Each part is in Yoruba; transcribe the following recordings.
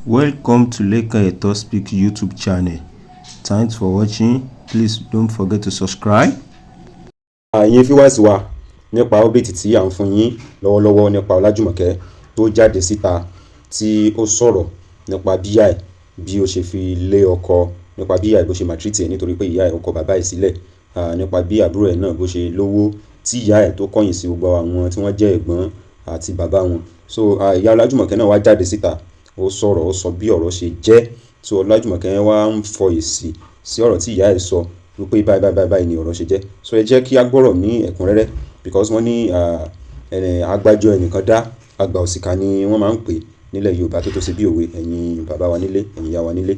Welcome to Lekan Eto Speak YouTube channel. Thanks for watching. Please don't forget to subscribe. Ẹ̀yin viewers wa, nípa update tí à ń fún yín lọ́wọ́lọ́wọ́ nípa Ọlájùmọ̀kẹ́ tó jáde síta, tí ó sọ̀rọ̀ nípa bí ìyá ẹ̀ bí ó ṣe fi lé ọkọ, nípa bí ìyá ẹ̀ bó ṣe maltreat ẹ̀ nítorí pé ìyá ẹ̀ ó kọ bàbá ẹ̀ sílẹ̀, nípa bí àbúrò ẹ̀ náà bó ṣe lówó tí ìyá ẹ̀ tó kọ̀yìn sí gbogbo àwọn tí wọ́n jẹ́ ẹ̀gbọ́n àti bàbá wọn. So ìyá Ọlájùmọ̀kẹ́ náà wá jáde síta, ó sọ̀rọ̀, ó sọ bí ọ̀rọ̀ ṣe jẹ́. So Ọlájùmọ̀kẹ́ wá ń fọ èsì sí ọ̀rọ̀ tí ìyá ẹ̀ sọ wípé báyìí báyìí báyìí ni ọ̀rọ̀ ṣe jẹ́. So ẹ jẹ́ kí á gbọ́rọ̀ ní ẹ̀kúnrẹ́rẹ́ because wọ́n ní agbájọ ẹnìkan dá àgbà òṣìkà ni wọ́n máa ń pè nílẹ̀ Yorùbá tó tó ṣe bí òwe. Ẹ̀yin bàbá wa nílé, ẹ̀yin ìyá wa nílé,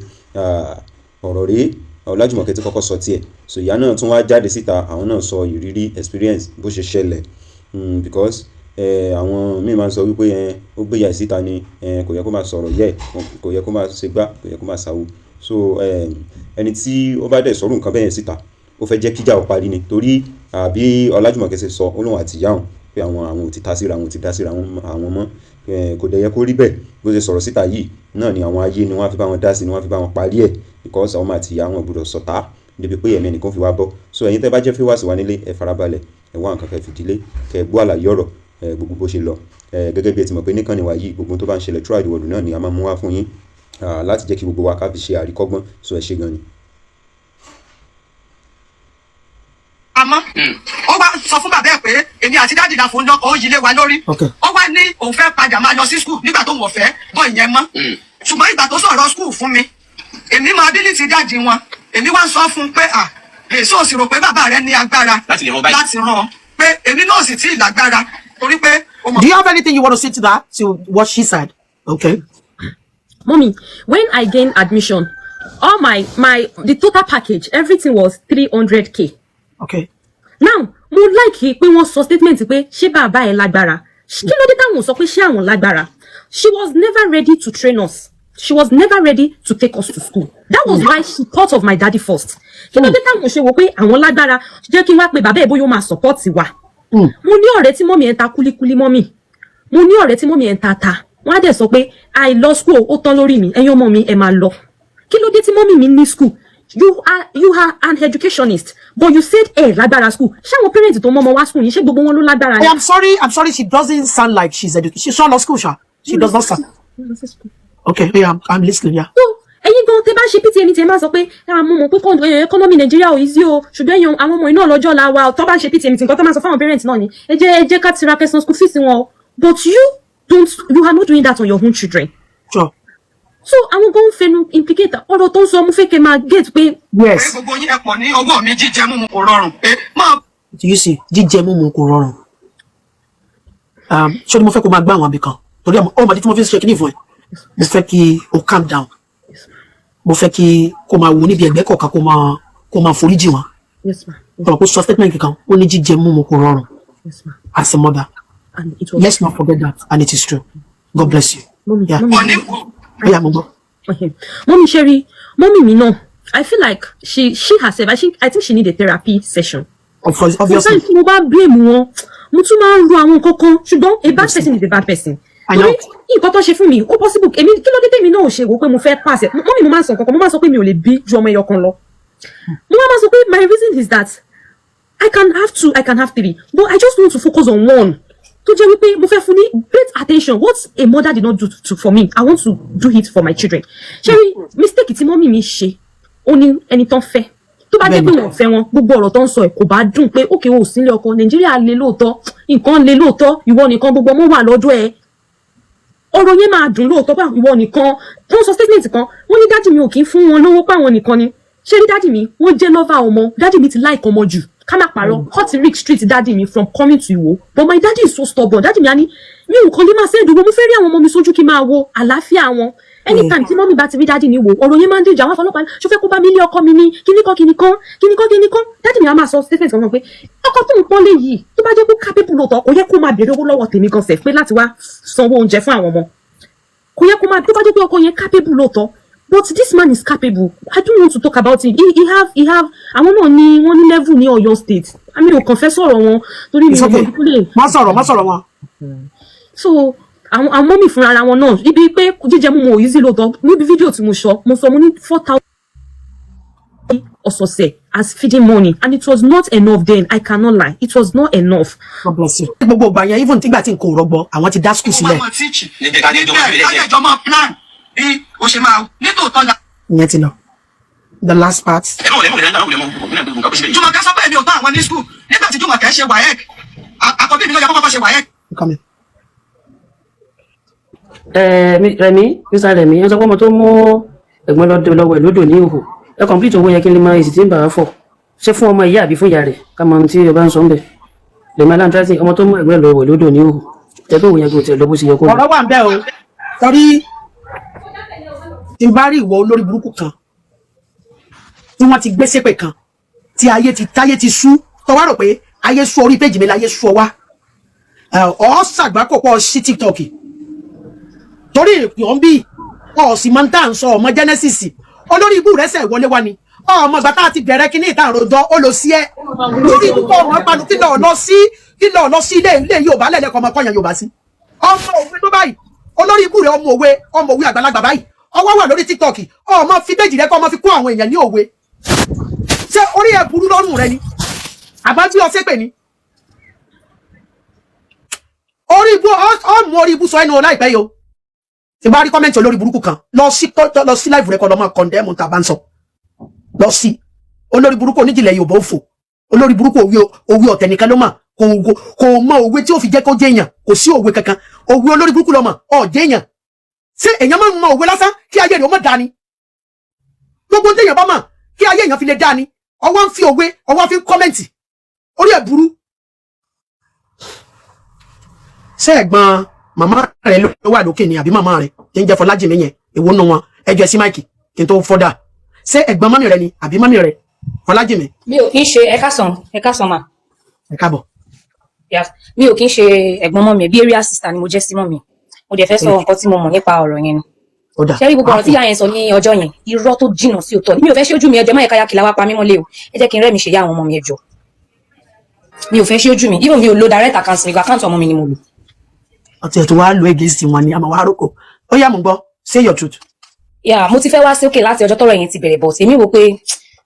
ọ̀rọ̀ rèé. Ọlájùmọ̀kẹ́ ti kọ́kọ́ sọ tiẹ̀, so ìyá náà tún wá jáde síta, àwọn náà sọ ìrírí, experience bó ṣe ṣẹlẹ̀, because àwọn míì máa ń sọ wípé ó gbé ìyá ẹ̀ síta ni, kò yẹ kó máa sọ̀rọ̀ yẹ, kò yẹ kó máa ṣe gbá, kò yẹ kó máa ṣàwo. So ẹni tí ó bá dẹ̀ sọ̀rọ̀ nǹkan bẹ́ẹ̀ síta, ó fẹ́ jẹ́ kíjà ó parí ni, torí àbí Ọlájùmọ̀kẹ́ ṣe sọ, ó lóun àti ìyá òun pé àwọn ò ti ta síra, àwọn ò ti dá síra àwọn mọ́. Kò dẹ̀ yẹ kó rí bẹ́ẹ̀. Bó ṣe sọ̀rọ̀ síta yìí náà ni àwọn ayé ni wọ́n á fi bá wọn dá sí, ni wọ́n á fi bá wọn parí ẹ̀, because àwọn àti ìyá wọn gbọ́dọ̀ ṣọ̀tá débi pé ẹ̀mí ẹnìkan fi wá bọ́. So ẹ̀yin tẹ́ bá jẹ́ viewers wa nílé, ẹ farabalẹ̀, ẹ wá nǹkan kẹ́ fìdílé, kẹ́ gbọ́ àlàyé ọ̀rọ̀ gbogbo bó ṣe lọ. Gẹ́gẹ́ bí ẹ ti mọ̀ pé níkànnì wa yìí, gbogbo tó bá ń ṣẹlẹ̀ throughout the world náà ni a máa mú wá fún yín láti jẹ́ kí gbogbo wa ká fi ṣe àríkọ́gbọ́n. So ẹ ṣé gan ni. Àmọ́ ó wá sọ fún bàbá ẹ̀ pé èmi àti daddy la fún lọ́kọ̀, ó yí lé wa lórí. Ó wá ní òun fẹ́ padà máa lọ sí school nígbà tó wọ̀ fẹ́ bọ́ ìyẹn mọ́. Ṣùgbọ́n ìgbà tó sọ̀rọ̀ school fún mi, èmi máa ability daddy wọn. Èmi wá ń sọ fún un pé à èso òsì rò pé bàbá rẹ ní agbára láti lè ràn báyìí. Láti ràn ọ́, pé èmi náà sì tí ì lágbára torí pé ó mọ̀. Do you have anything you want to say to that? To what she said? Okay. Mommy, when I gained admission, all my my the total package, everything was 300K. Now, mo like pé wọ́n sọ statement pé ṣé bàbá ẹ̀ lágbára. Kí ló dé táwọn sọ pé ṣé àwọn lágbára? She was never ready to train us. She was never ready to take us to school. That was why she thought of my daddy first. Kí ló dé táwọn ṣe wò pé àwọn lágbára, jẹ́ kí n wá pe bàbá ẹ̀, bóyá ó máa support wa? Mo ní ọ̀rẹ́ tí mummy ẹ̀ ń ta kúlíkúlí. Mummy, mo ní ọ̀rẹ́ tí mummy ẹ̀ ń ta ta. Wọ́n á dẹ̀ sọ pé àìlọ school ó tán lórí mi, ẹ̀yin ọmọ mi, ẹ̀ máa lọ. Kí ló dé tí mummy mi ní school? You are an educationist, but you said ẹ lágbára school. Ṣé àwọn parents tó mọ́mọ́ wá school yìí, ṣé gbogbo wọn ló lágbára I am sorry. I'm sorry. She doesn't sound like she's educated. She's not school, sha. She does not sound. Okay. Yeah, I'm listening. Yeah. So ẹ̀yin gan tẹ́ bá ṣe PTA meeting, ẹ máa sọ pé, "Ah, mo mọ̀ pé economy Nàìjíríà ò easy o, ṣùgbọ́n ẹ̀yin àwọn ọmọ iná lọ́jọ́ la wa." Tó bá ń ṣe PTA meeting, nǹkan tó máa sọ fáwọn parents náà ni, Ẹ jẹ́ ká tiraka san school fees wọn o." But you don't, you are not doing that on your own children. So àwọn gan ń fẹnu implicate ọ̀rọ̀ tó ń sọ. Mo fẹ́ kẹ́ máa get pé pé Yes. gbogbo yín ẹ pọ̀ ní ọwọ́ mi, jíjẹ mímu kò rọrùn, pé máa Do you see? Jíjẹ mímu kò rọrùn. Ṣé ni mo fẹ́ kó máa gbá àwọn àbí kan? Torí ọmọ ọmọdé tí mo fi ń ṣe kíní fún ẹ. Mo fẹ́ kí o calm down. Mo fẹ́ kí kó máa wo níbi ẹ̀gbẹ́ kọ̀ọ̀kan, kó máa foríjì wọn. Yes, ma. Ọ̀rọ̀ kó sọ statement kan, ó ní jíjẹ mímu kò rọrùn Yes, ma. as a mother. And it was Let's not forget that, and it is true. God bless you. Mommy, Yeah. mommy, pọ̀ ní Bóyá mo gbọ́. Okay. Mommy Sherry, mommy mi náà, I feel like she herself, I think she need a therapy session. Of course, obviously. Sometimes tí mo bá blame wọn, mo tún máa ń ro àwọn nǹkan kan, ṣùgbọ́n a bad person is a bad person. I know. Torí nǹkan tó ṣe fún mi, ó possible èmi, kí ló dé tèmi náà ò ṣe wò pé mo fẹ́ pass ẹ̀? Mummy, mo máa ń sọ nǹkan kan, mo máa ń sọ pé mi ò lè bí ju ọmọ ẹyọ kan lọ. Mo máa ń sọ pé my reason is that I can have two, I can have three, but I just want to focus on one tó jẹ́ wípé mo fẹ́ fún ní great attention. What a mother did not do for me, I want to do it for my children. Ṣé rí mistake tí mummy mi ṣe, ó ní ẹni tán fẹ́. Tó bá jẹ́ pé wọ́n fẹ́ wọn, gbogbo ọ̀rọ̀ tó ń sọ ẹ̀ kò bá dùn pé ókè o ò sílé ọkọ, Nàìjíríà le lóòótọ́, nǹkan le lóòótọ́, ìwọ nìkan, gbogbo ọmọ wà lọ́dọ̀ ẹ̀, ọ̀rọ̀ yẹn máa dùn lóòótọ́ pé ìwọ nìkan. Wọ́n sọ statement kan, wọ́n ní daddy mi ò kí ń fún wọn lówó, páwọn nìkan ni. Ṣé rí daddy mi, wọ́n jẹ́ lover ọmọ. Daddy mi ti like ọmọ jù, ká má parọ́. Cut rick street daddy mi from coming to Ìwó, but my daddy is so stubborn. Daddy mi á ní mi ò kàn lè máa send owó, mo fẹ́ rí àwọn ọmọ mi sójú, kí n máa wo àlàáfíà wọn. Anytime tí mummy bá ti rí daddy ní wo, ọ̀rọ̀ yẹn máa ń dèjà àwọn afọlọ́pàá. Ṣó fẹ́ kó bá mi lé ọkọ mi ní kíníkan kíníkan kíníkan kíníkan? Daddy mi á máa sọ statement kan pé ọkọ tó ń pọ́n lé yìí, tó bá jẹ́ kó capable lóòótọ́, kò yẹ kó máa béèrè owó lọ́wọ́ tèmi gan sef pé láti wá sanwó oúnjẹ fún àwọn ọmọ. Kò yẹ kó máa, tó bá jẹ́ pé ọkọ yẹn capable lóòótọ́. But this man is capable. I don't want to talk about him. He have àwọn náà ní wọ́n ní level ní Ọ̀yọ́ State. Àmì ò kàn fẹ́ sọ̀rọ̀ wọn torí mi It's ò okay. mọ̀ tó lè. Má sọ̀rọ̀, má sọ̀rọ̀ wọn. So Àwọn mummy fúnra ara wọn náà, ibi pé jíjẹ mímu ò easy lóòótọ́. Níbi fídíò tí mo sọ, mo ní 4,000 ọ̀sọ̀ọ̀sẹ̀ as feeding money, and it was not enough then. I cannot lie, it was not enough. God bless you. Gbogbo ìgbà yẹn, even tígbà tí n kò rọgbọ, àwọn ti dá school Mo sílẹ̀. máa mọ̀ teach. Níbi ká jẹjọ máa fi lè jẹ. Kájẹjọ máa plan bí o ṣe máa nítòótọ́ la. Ìyẹn ti lọ, the last part. Ẹ má wọlé, ẹ má wọlé, ẹ má wọlé, ẹ má wọlé. Jùmọ̀kẹ́ sọ pé èmi ò bá àwọn ní school nígbà tí Jùmọ̀kẹ́ ṣe WAEC. Àkọ́bí mi ló yẹ kó kọ́kọ́ ṣe WAEC. I'm coming. Rẹ̀mí, Mr. Rẹ̀mí, ẹ sọ pé ọmọ tó mú ẹ̀gbọ́n lọ́dọ̀ lọ́wọ́ ẹ̀ lódò ní ìhò, ẹ complete owó yẹn kí n lè mọ èsì tí ń bà á fọ̀. Ṣé fún ọmọ ìyá àbí fún ìyá rẹ̀? Ká mọ ohun tí ọba ń sọ ń bẹ̀. Rẹ̀mí Aláǹtírásì, ọmọ tó mú ẹ̀gbọ́n lọ́wọ́ ẹ̀ lódò ní ìhò, tẹ́ pé òun yẹn kò tẹ̀ lọ bó ṣe yẹ kó lọ. Ọ̀rọ̀ wà ń bẹ́ o, torí tí n bá rí ìwọ olórí burúkú kan tí wọ́n ti gbé sépè kan tí ayé ti táyé ti sú, tó wá rò pé ayé sú orí péjì mi láyé sú ọ wá, ọ ṣàgbákò pọ̀ sí TikTok, torí ìpè bí ọ sì máa ń tà ń sọ ọmọ Genesis olórí ibú rẹ̀ sẹ̀ wọlé wá ni ọmọ ìgbà tá a ti bẹ̀rẹ̀ kí ní ìta àròjọ ó lọ sí ẹ lórí ibú kọ́ ọmọ panu kí lọ́ọ̀ lọ sí, kí lọ́ọ̀ lọ sí ilé ilé Yorùbá lẹ́lẹ́kọ̀ọ́ ọmọ kọ́yàn Yorùbá sí ọmọ òwe tó báyìí, olórí ibú rẹ̀, ọmọ òwe, ọmọ òwe àgbàlagbà báyìí, ọwọ́ wà lórí TikTok, ọmọ fi péjì rẹ kọ́ ọmọ fi kó àwọn èèyàn ní òwe. Ṣé orí ẹ burú lọ́rùn rẹ ni àbájú ọsẹ pè ní orí ibú ọ mú orí ibú sọ ẹnu ọ láìpẹ́ yìí o. Tí bá rí comment olórí burúkú kan, lọ sí live rẹ kọ́ lọ́ máa condemn tá a bá ń sọ lọ sí olórí burúkú oníjìnlẹ̀ Yorùbá òfò, olórí burúkú. Òwe òwe ọ̀tẹ̀ nìkan ló mà kò mọ òwe tí ó fi jẹ́ kó jẹ́ èèyàn. Kò sí òwe kankan, òwe olórí burúkú lọ́mọ ọ̀ jẹ́ èèyàn. Ṣé èèyàn máa ń mọ òwe lásán kí ayé rẹ̀ ó mọ̀ dání? Gbogbo téèyàn bá mọ̀ kí ayé èèyàn fi lè dání, ọwọ́ ń fi òwe, ọwọ́ fi ń comment, orí ẹ̀ burú. Ṣé ẹ̀gbọ́n màmá rẹ̀ ló wà lókè ni àbí màmá rẹ̀ tí ń jẹ́ Fọlájìmí yẹn? Èwo nù wọn? Ẹjọ́ ẹ sí mic kí n tó fọ́dà. Ṣé ẹ̀gbọ́n mummy rẹ̀ ni àbí mummy rẹ̀ Fọlájìmí? Mi ò kí ń ṣe. Ẹ káàsán, ẹ káàsán mà. Ẹ káàbọ̀. Yes. Mi ò kí ń ṣe ẹ̀gbọ́n mummy, bí area sister ni mo jẹ́ sí mummy. Mo dẹ̀ fẹ́ sọ nǹkan tí mo mọ̀ nípa ọ̀rọ̀ yẹn ni. Ó dà. Ṣé rí gbogbo ọ̀rọ̀ tí ìyá yẹn sọ ní ọjọ́ yẹn, irọ́ tó jìnnà sí òótọ́ ni. Mi ò fẹ́ ṣe ojú mi, ẹjọ́ má yẹ káyà kìlá wá pa mí mọ́lẹ̀ o. Ẹ jẹ́ kí n rẹ́ mi ṣe yá àwọn ọmọ mi, ẹjọ́. Mi ò fẹ́ ṣe ojú mi, even mi ò lo direct account mi, account ọmọ mi ni mo lò. Ọtí ẹ̀ tó wá lo against wọn ni àmọ́ wàá roko. Ó yá, mo gbọ́, say your truth. Yeah, mo ti fẹ́ wá sí òkè láti ọjọ́ tọ́rọ̀ yẹn ti bẹ̀rẹ̀, but èmi wò pé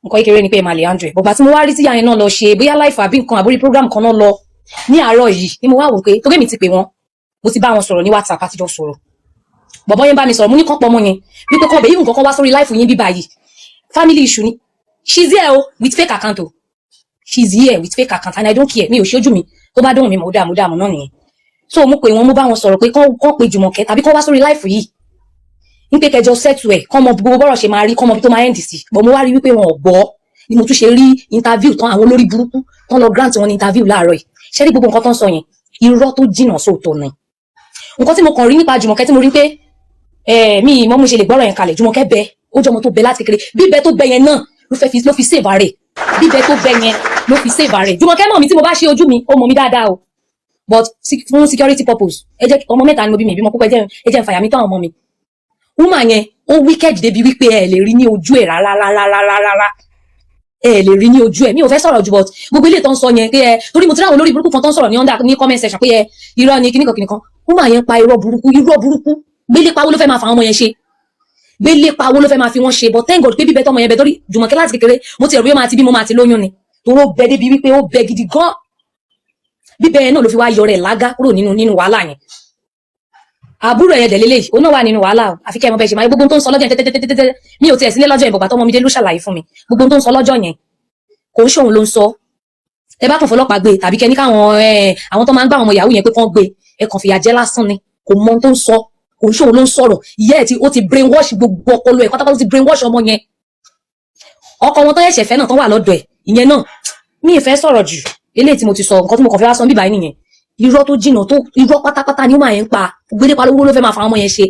nǹkan kékeré ni pé màá lè handle. But tí mo wá rí tíyà yẹn náà lọ ṣe bóyá live àbí nǹkan àbórí program kan náà lọ ní àárọ̀ yìí ni mo wá wò pé, torí èmi ti pè wọ́n, mo ti bá wọn sọ̀rọ̀ ní WhatsApp, àtijọ́ sọ̀rọ̀. Bọ̀bọ́ yẹn bá mi sọ̀rọ̀, mo ní kán pọ̀ ọmọ yẹn wípé kán bẹ̀ yìí, nǹkan kan wá sórí live yín bíbá yìí, family issue ni. She's here o with fake account o. She's here with fake account and I don't care. Mi ò ṣojú mi, tó bá dóhùn mi, mo dá mo dá mo náà nìyẹn. So mo pè wọ́n, mo bá wọn sọ̀rọ̀ pé kán pe Jùmọ̀kẹ́ tàbí kán wá sórí live yìí ní pé kẹjọ settle ẹ̀, kán mọ gbogbo bọ́rọ̀ ṣe máa rí, kán mọ ibi tó máa end sí. But mo wá rí wípé wọn ò gbọ́ ni mo tún ṣe rí interview tán, àwọn olórí burúkú tán lọ grant wọn ní interview láàárọ̀ yìí. Ṣé rí gbogbo nǹkan tó ń sọ yẹn, irọ́ tó jìnnà sóòótọ́ ni. Nǹkan tí mo kàn rí nípa Jùmọ̀kẹ́ tí mo rí pé mi mọ́ mo ṣe lè gbọ́rọ̀ yẹn kalẹ̀, Jùmọ̀kẹ́ bẹ, ó jẹ́ ọmọ tó bẹ láti kékeré. Bíbẹ tó bẹ yẹn náà ló fẹ́ fi ló fi save rẹ̀, bíbẹ tó bẹ yẹn ló fi save rẹ̀. Jùmọ̀kẹ́ mọ̀ mi, tí mo bá ṣe ojú mi, ó mọ̀ mi dáadáa o. But fún security purpose, ẹ jẹ́ ọmọ mẹ́ta ni mo bí, mi ìbímọ púpọ̀, ẹ jẹ́ n fàyà mi tó àwọn ọmọ mi. Woman yẹn ó wicked débi wípé ẹ lè rí ní ojú ẹ rárá rárá rárá rárá, ẹ lè rí ní ojú ẹ. Mi ò fẹ́ sọ̀rọ̀ jù, but gbogbo ilé tó ń sọ yẹn pé ẹ, torí mo ti rí àwọn olórí burúkú kan tó ń sọ̀rọ̀ ní under ní comment section pé ẹ irọ́ ni kíníkan kíníkan. Woman yẹn pa irọ́ burúkú, irọ́ burúkú. Gbélé pawó ló fẹ́ máa fa àwọn ọmọ yẹn ṣe, gbélé pawó ló fẹ́ máa fi wọ́n ṣe. But thank God pé bíbẹ tọmọ yẹn bẹ, torí Jùmọ̀kẹ́ láti kékeré mo ti rò bí ó máa ti bímọ, máa ti lóyún ni, toró bẹ débi wípé ó bẹ gidi gan. Bíbẹ yẹn náà ló fi wá yọ rẹ̀ lágá kúrò nínú wàhálà yẹn. Àbúrò ẹ̀yẹ dẹ̀ lélẹ́yìí, òun náà wà nínú wàhálà o. Àfi kẹ́ ẹ mọ bẹ́ẹ̀ ṣe máa gbogbo ohun tó ń sọ lọ́jọ́ yẹn tẹ́tẹ́tẹ́tẹ́tẹ́. Mi ò tiẹ̀ sílé lọ́jọ́ yẹn, bọ̀gbà tọmọ mi dé ló ṣàlàyé fún mi gbogbo ohun tó ń sọ lọ́jọ́ yẹn. Kò ń ṣòun ló ń sọ. Ẹ bá kàn fọlọ́pàá gbé tàbí kẹ́ ní káwọn àwọn tó máa ń gbá àwọn ọmọ yahoo yẹn pé kán gbé, ẹ kàn fìyà jẹ lásán ni. Kò mọ ohun tó ń sọ, kò ń ṣòun ló ń sọ̀rọ̀. Ìyá ẹ̀ tí ó ti brainwash gbogbo ọpọlọ ẹ̀ pátápátá, ó ti brainwash ọmọ yẹn. Ọkọ wọn tó ẹ̀ṣẹ̀ fẹ́ náà tó wà lọ́dọ̀ ẹ̀ ìyẹn náà, mi ì fẹ́ sọ̀rọ̀ jù. Eléyìí tí mo ti sọ, nǹkan tí mo kàn fẹ́ wá sọ bíbáyìí nìyẹn. Irọ́ tó jìnà tó irọ́ pátápátá ni ó máa ń pa. Gbélé pa lówó ló fẹ́ máa fa ọmọ yẹn ṣe,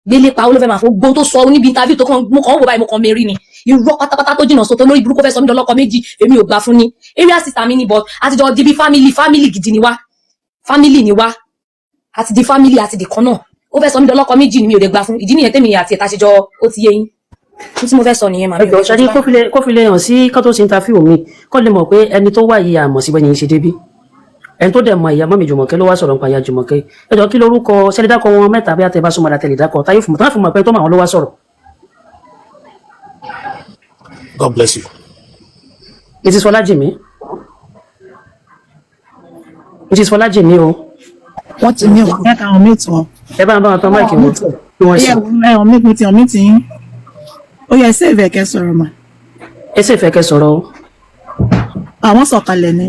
gbélé pa ló fẹ́ máa fọ gbogbo tó sọ níbi interview tó kàn, mo kàn ń wò báyìí, mo kàn mérí ni. Irọ́ pátápátá tó jìnà sóto lórí burúkú fẹ́ sọ mí dọlọ́kọ méjì, èmi ò gbà fún ni. Area sister mi ni, but àtijọ́ di bí family, family gidi ni wá, family ni wá, àti di family, àti di kan náà. Ó fẹ́ sọ mí dọlọ́kọ méjì ni, mi ò lè gbà fún. Ìdí nìyẹn tèmi àti ẹ̀ta ṣe jọ. Ó ti yé yín, ohun tí mo fẹ́ sọ nìyẹn màmí. Ẹjọ ṣáájú kó fi lè hàn sí kó tó ṣe interview mi, kó lè mọ̀ pé ẹni tó wà yìí àmọ̀ sí bẹ́ẹ̀ ni ṣe débí. Ẹni tó dẹ̀ mọ ìyá mọ́mì Jùmọ̀kẹ́ ló wá sọ̀rọ̀ nípa ìyá Jùmọ̀kẹ́. Ẹ jọ, kí lorúkọ sẹ́lẹ̀dákọ̀ wọn mẹ́ta bí àtẹ bá súnmọ́ àtẹlẹ̀ dákọ̀ táyé fún táyé fún mọ̀ pé tó mọ̀ àwọn ló wá sọ̀rọ̀. God bless you. Mrs. Fọlájìmí, Mrs. Fọlájìmí o. Wọ́n ti ní òkú mẹ́ta, àwọn mute wọn. Ẹ bá ń bá wọn tán mic wọn bí wọ́n ṣe. Ẹ ọ̀ mute, mo ti ọ̀ mute yín. Ó yẹ save ẹ̀ kẹ́ sọ̀rọ̀ mà. Ẹ sì fẹ́ kẹ́ sọ̀rọ̀ o. Àwọn sọ̀kalẹ̀ ni.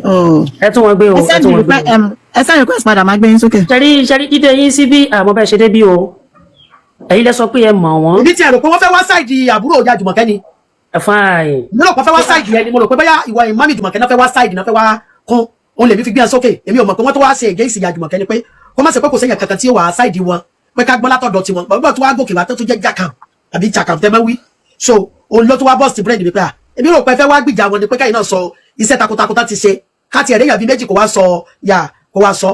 Ẹ tún wọn gbé o. Ẹ Ẹ send tún wọn gbé request o. ẹ send request padà, máa gbé yín sókè. Ṣẹ́rí dídé yín síbí, àmọ́ bẹ́ẹ̀ ṣe débí o, ẹ̀yin lẹ sọ pé ẹ mọ̀ wọ́n. Èmi ti rò pé wọ́n fẹ́ wá side àbúrò ìyá Jùmọ̀kẹ́ ni. Ẹ fine. Mo rò pé wọ́n fẹ́ wá side yẹn ni. Mo rò pé bóyá ìwọ ìmáàmì Jùmọ̀kẹ́ náà fẹ́ wá side náà, fẹ́ wá kún òun lèmi fi gbé ẹ sókè. Èmi ò mọ̀ pé wọ́n tó wá ṣe against ìyá Jùmọ̀kẹ́ ni, pé kó má ṣe pé kò sẹ́yìn kankan tí ó wà side wọn, pé ká gbọ́ látọ̀dọ̀ tiwọn gbọ́dọ̀ tó wá gòkè wá tó tún jẹ́ jàkàm àbí jàkàm tẹ́ mọ́ wí. So òun ló tó wá bọ́ọ̀sì brain mi pé à, èmi rò pé fẹ́ wá gbìjà wọn ni, pé káyìn náà sọ iṣẹ́ takuntakun tá ti ṣe, ká tiẹ̀ réyàn bíi méjì kó wá sọ yà kó wá sọ,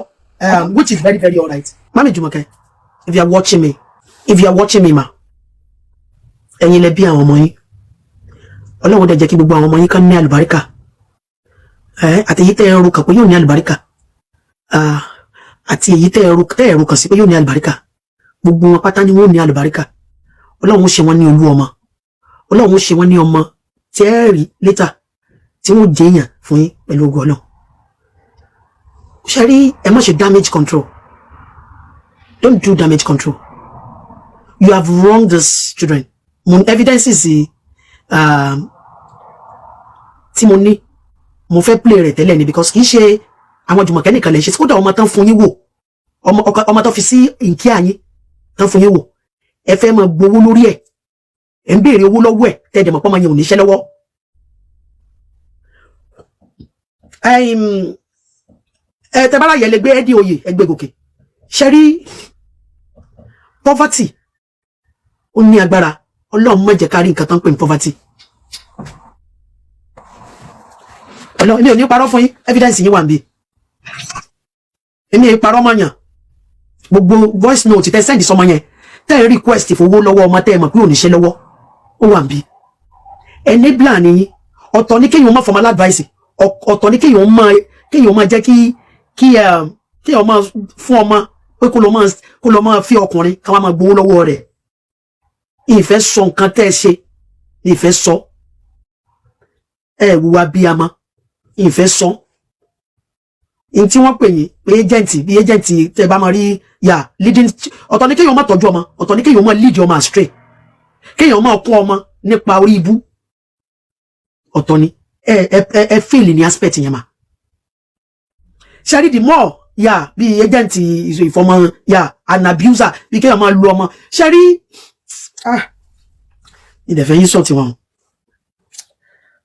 which is very very alright. Mami Jùmọ̀kẹ́, if you are watching me, if you are watching me ma, ẹ̀yin lẹ bí àwọn ọmọ yín. Ọlọ́run dẹ̀ jẹ́ kí gbogbo àwọn ọmọ yín kan ní àlùbáríkà ẹ, àti èyí tẹ́ ẹ ro kàn pé yóò ní àlùbáríkà, àti èyí tẹ́ ẹ ro kàn sí pé yóò ní àlùbáríkà, gbogbo wọn pátá ni wọn ò ní àlùbáríkà. Ọlọ́run ó ṣe wọn ní olú ọmọ, Ọlọ́run ó ṣe wọn ní ọmọ tí ẹ rí létà tí wọ́n jẹ́ èèyàn fún yín pẹ̀lú ogun Ọlọ́run. Ṣe rí, ẹ má ṣe damage control. Don't do damage control. You have wronged these children. Mo evidences tí mo ní, mo fẹ́ play rẹ̀ tẹ́lẹ̀ ni, because kì í ṣe àwọn Jùmọ̀kẹ́ nìkan lè ṣe. Kódà ọmọ tán fún yín wò, ọmọ tán fi sí ìkí àyín tán fún yín wò, ẹ fẹ́ máa gbowó lórí ẹ̀, ẹ̀ ń béèrè owó lọ́wọ́ ẹ̀, tẹ́ ẹ̀ dẹ̀ mọ̀ pọ́nmọ yẹn ò níṣẹ́ lọ́wọ́. Ẹ tẹ́ bá ráyè lè gbé ẹ́dí oyè ẹgbẹ́ gòkè. Ṣe rí, poverty ó ní agbára. Ọlọ́run má jẹ́ ká rí nǹkan tán pè ní poverty. Ọlọ́run, èmi ò ní parọ́ fún yín. Evidence yín wà níbí. Èmi ò parọ́ mọ́ yàn. Gbogbo voice note tẹ́ send sọmọ yẹn, tẹ́ ẹ request fowó lọ́wọ́ ọmọ tẹ́ ẹ mọ̀ pé ò níṣẹ́ lọ́wọ́, ó wà níbí. Enabler ni yín. Ọ̀tọ̀ ní kéèyàn má fọmọ advice, ọ̀tọ̀ ní kéèyàn máa jẹ́ kí kéèyàn máa fún ọmọ pé kó lọ máa fi ọkùnrin ká wá máa gbowó lọ́wọ́ rẹ̀. Ìfẹ́ sọ nǹkan tẹ́ ẹ ṣe, ìfẹ́ sọ ẹ wúwa bí a mọ ìfẹ́ sọ n tí wọ́n pè yín pé agent, bí agent tẹ́ bá máa rí yà leading. Ọ̀tọ̀ ní kéèyàn máa tọ́jú ọmọ, ọ̀tọ̀ ní kéèyàn máa lead ọmọ astray, kéèyàn máa kọ́ ọmọ nípa orí ibú, ọ̀tọ̀ ni. Ẹ fail ní aspect yẹn mà. Ṣe the more yà bí agent ìfọmọ yà, an abuser, bí kéèyàn máa lu ọmọ. Ṣe rí, ah, ìdẹ̀fẹ̀ yín sọ̀tì wọn,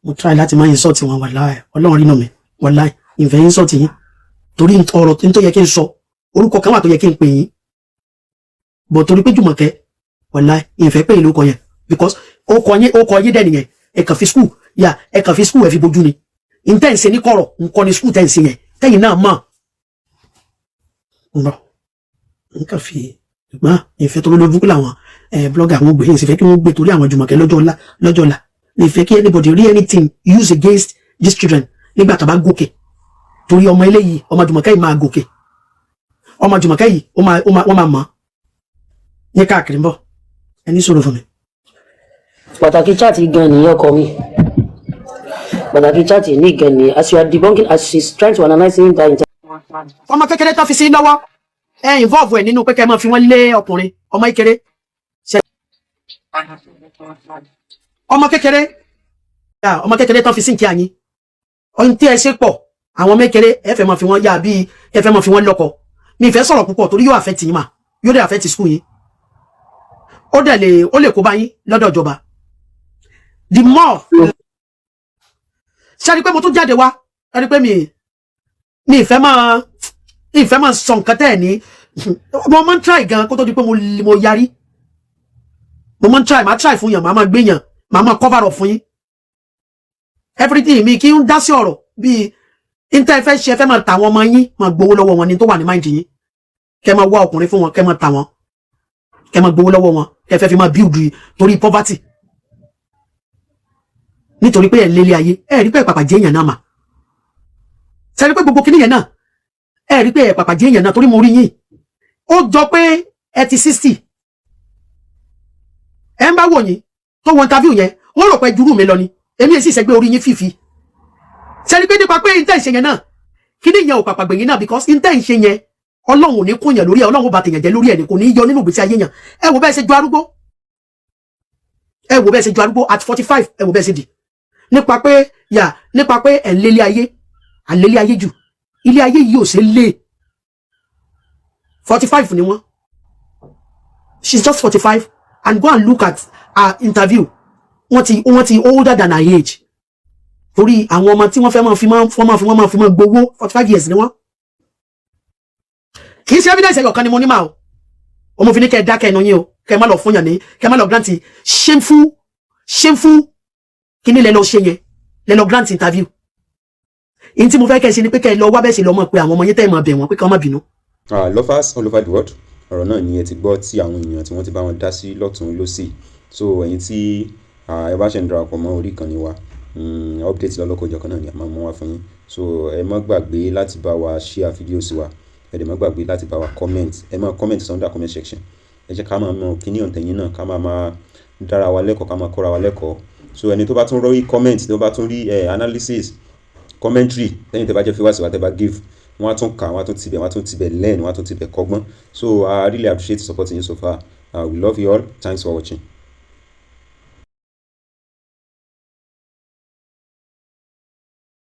mo try láti máa yín sọ̀tì wọn. Wàláì, Ọlọ́run rínà mi, wàláì, ìfẹ́ yín sọ̀tì yín, torí ọ̀rọ̀ tó yẹ kí n sọ, orúkọ kan wà tó yẹ kí n pè yín bọ̀, torí pé Jùmọ̀kẹ́, wàláì, ìfẹ́ pè yín lórúkọ yẹn, because ó kọ yín dẹ̀ nìyẹn. Ẹ kàn fi school yà, ẹ kàn fi school ẹ fi bojú ni. Ntẹ́ ń ṣe ní kọ̀rọ̀ nǹkan ni school tẹ́ ń ṣe yẹn, tẹ́yìn náà mọ̀ ń bọ̀ nǹkan fi. Ṣùgbọ́n ìfẹ́ tó lójú làwọn blogger àwọn gbé yìí sì fẹ́ kí wọ́n gbé, torí àwọn Jùmọ̀kẹ́ lọ́jọ́ ọ̀la, lọ́jọ́ ọ̀la ìfẹ́ kí anybody rí anything use against these children nígbà tó bá gòkè, torí ọmọ eléyìí, ọmọ Jùmọ̀kẹ́ yìí máa gòkè, ọmọ Jùmọ̀kẹ́ yìí ó máa ó máa wọ́n máa mọ̀ ní káàkiri ń bọ̀. Ẹni sọ̀rọ̀ fún mi. Pàtàkì chat gan nìyẹn, ọkọ mi. Pàtàkì chat ní gan nìyẹn, as you are debunking, as she is trying to analyse him by Ọmọ kékeré tó fi sí lọ́wọ́, ẹ involve ẹ nínú pé kẹ́ ẹ máa fi wọ́n lé ọkùnrin. Ọmọ kékeré, ọmọ kékeré, ọmọ kékeré tó fi sí nkí àyín, ohun tí ẹ ṣe pọ̀. Àwọn mékeré, ẹ fẹ́ máa fi wọ́n yá bí ẹ fẹ́ máa fi wọ́n lọ́kọ. Mi ìfẹ́ sọ̀rọ̀ púpọ̀, torí yóò affect yín mà, yóò dẹ̀ affect school yín, ó dẹ̀ lè ó lè kó bá yín lọ́dọ̀ ìjọba. The more ṣe rí pé mo tún jáde wá, ẹ rí pé mi ìfẹ́ máa sọ nǹkan tẹ́ ẹ̀ ní. Mo máa ń try gan kó tó di pé mo yarí. Mo máa ń try, máa try fún yàn, máa máa gbé yàn, máa máa cover up fún yín everything. Mi kí n dá sí ọ̀rọ̀ bíi níta. Ẹ fẹ́ ṣe, ẹ fẹ́ máa tà àwọn ọmọ yín, máa gbowó lọ́wọ́ wọn ní tó wà ní mind yín. Kẹ́ máa wá ọkùnrin fún wọn, kẹ́ máa tà wọn, kẹ́ máa gbowó lọ́wọ́ wọn, kẹ́ fẹ́ fi máa build, torí poverty, nítorí pé ẹ̀ ń lélẹ̀ ayé. Ẹ̀ rí pé pàpà jẹ́ èèyàn náà mà sẹ́ni pé gbogbo kíní yẹn náà. Ẹ rí pé ẹ pàpà jẹ́ èèyàn náà, torí mo rí yín, ó jọ pé ẹ ti 60. Ẹ ń bá wò yín tó wọ interview yẹn, wọ́n rò pé jurú mi lọ ni. Èmi èsì ìṣẹ́gbẹ́ orí yín fífi ṣe ni pé nípa pé intẹ́ ìṣe yẹn náà, kí ni ìyẹn ò pàpà gbẹ̀yìn náà, because intẹ́ ìṣe yẹn, Ọlọ́run ò ní kún yẹn lórí ẹ, Ọlọ́run ò bá tèèyàn jẹ́ lórí ẹ ní, kò ní yọ nínú ìgbésí ayé yẹn. Ẹ wò bẹ́ẹ̀ ṣe ju arúgbó, ẹ wò bẹ́ẹ̀ ṣe ju arúgbó at 45. Ẹ wò bẹ́ẹ̀ ṣe dì nípa pé yà, nípa pé ẹ̀ ń lélé ayé, à ń lélé ayé jù. Ilé ayé yìí ò ṣe lé. 45 ni wọ́n. She's just 45, and go and look at her interview. Wọ́n ti older than her age, torí àwọn ọmọ tí wọ́n fẹ́ máa fi máa wọ́n máa fi wọ́n máa fi máa gbowó. 45 years ni wọ́n. Kì í ṣe evidence ẹyọ kan ni mo ní máa o. Ọmọ fi ní kẹ́ ẹ dákẹ́ ẹnu yín o, kẹ́ ẹ má lọ fún yàn ní, kẹ́ ẹ má lọ grant shameful, shameful. Kí ni lẹ lọ ṣe yẹn? Lẹ lọ grant interview. Èyí tí mo fẹ́ kẹ́ ẹ ṣe ni pé kẹ́ ẹ lọ wá bẹ́ẹ̀ ṣe lọ mọ̀ pé àwọn ọmọ yín tẹ́ ẹ máa bẹ̀ wọ́n pé kí wọ́n má bínú. Ah, lovers all over the world, ọ̀rọ̀ náà ni ẹ ti gbọ́ tí àwọn èèyàn tí wọ́n ti bá wọn dá sí lọ́tún lọ́sì. So ẹ̀yin tí ẹ bá ṣe ń darapọ̀ mọ́ orí ìkànnì wa, update lọ́lọ́kọ̀ọ́jọ̀kan náà ni a máa mú wá fún yín. So ẹ má gbàgbé láti bá wa share fídíò sí wa. Ẹ dẹ̀ má gbàgbé láti bá wa comment. Ẹ máa comment under comment section. Ẹ jẹ́ ká máa mọ opinion tẹ̀yin náà, ká máa máa dára wa lẹ́kọ̀ọ́, ká máa kọ́ra wa lẹ́kọ̀ọ́. So ẹni tó bá tún rí comment, tó bá tún rí analysis, commentary lẹ́yìn tẹ́ bá jẹ́ viewers wa, tẹ́ bá give, wọ́n á tún kà, wọ́n á tún tibẹ̀, wọ́n á tún tibẹ̀ learn, wọ́n á tún tibẹ̀ kọ́gbọ́n. So I really appreciate supporting you so far. We love you all. Thanks for watching.